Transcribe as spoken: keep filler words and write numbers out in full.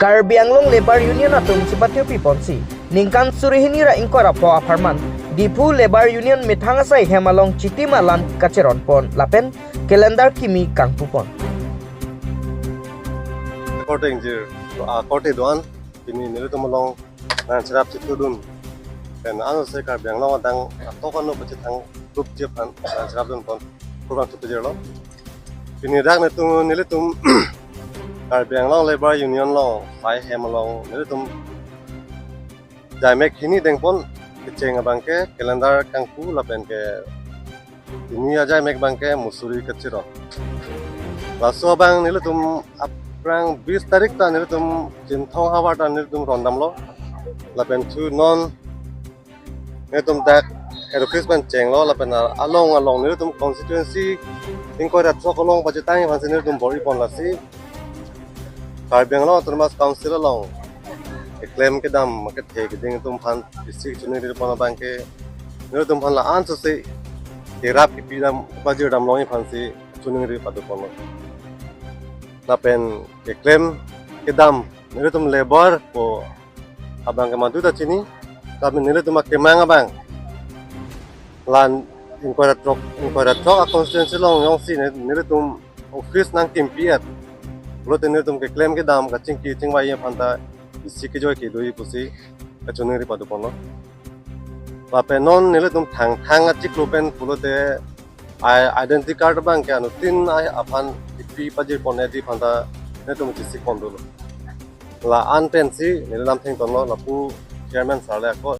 Karbi Anglong Labour Union atum chipathupi ponsi ningkan suri hini ra ingkoi ra pho apharman Diphu Labour Union methang asai hem along chitim alan kacheron pon lapen calendar kimi kangpu pon. Korte ingjir, ah, korte do-an, pini nelitum along nangcherap chitudun. Pen ano se Karbi Anglong adang atok ano pachethang tup jep an nangcherapdun pon program tup jep lo. Pini dak nelitum, nelitum Karbi Anglong Labour Union along, sai hem along, nelitum jaimek hini dengpon, kecheng abangke calendar kangpu lapen ke ini ajaimek abangke musuri kacheron. Laso abang nelitum aphrang bis tarik ta nelitum Chinthong havar ta nelitum rondamlo. Lapen thu non nelitum dak head office pen chenglo lapen along along nelitum constituency ingkoi ra throk along pachetang aphansi nelitum bor-i pon lasi Karbi Anglong Autonomous Council along keklem kedam kethe keding atum aphan isi chuningri pon abangke nelitum aphan la-an sose kerap kepidam pajir damlong aphansi chuningri pado ponlo. Lapen keklem kedam nelitum labour pu abangke madu ta chini, tapi nelitum akemang abang la ingkoi ra throk, ingkoi ra throk a constituency along jongsi ne-, nelitum office nangkimpi-et pulote nelitum keklem kedam kachingki chingvai aphan ta isi kejoi kedo-i pusi kachuningri pado ponlo. Lapen non nelitum Thangthang achiklo pen pulote i-, identity card abangke anuttin ai aphan kipi pajir pon-et aphan ta nelitum chesik pon dolo. La-an pensi neli lam thengtonlo, lapu chairman sir le ako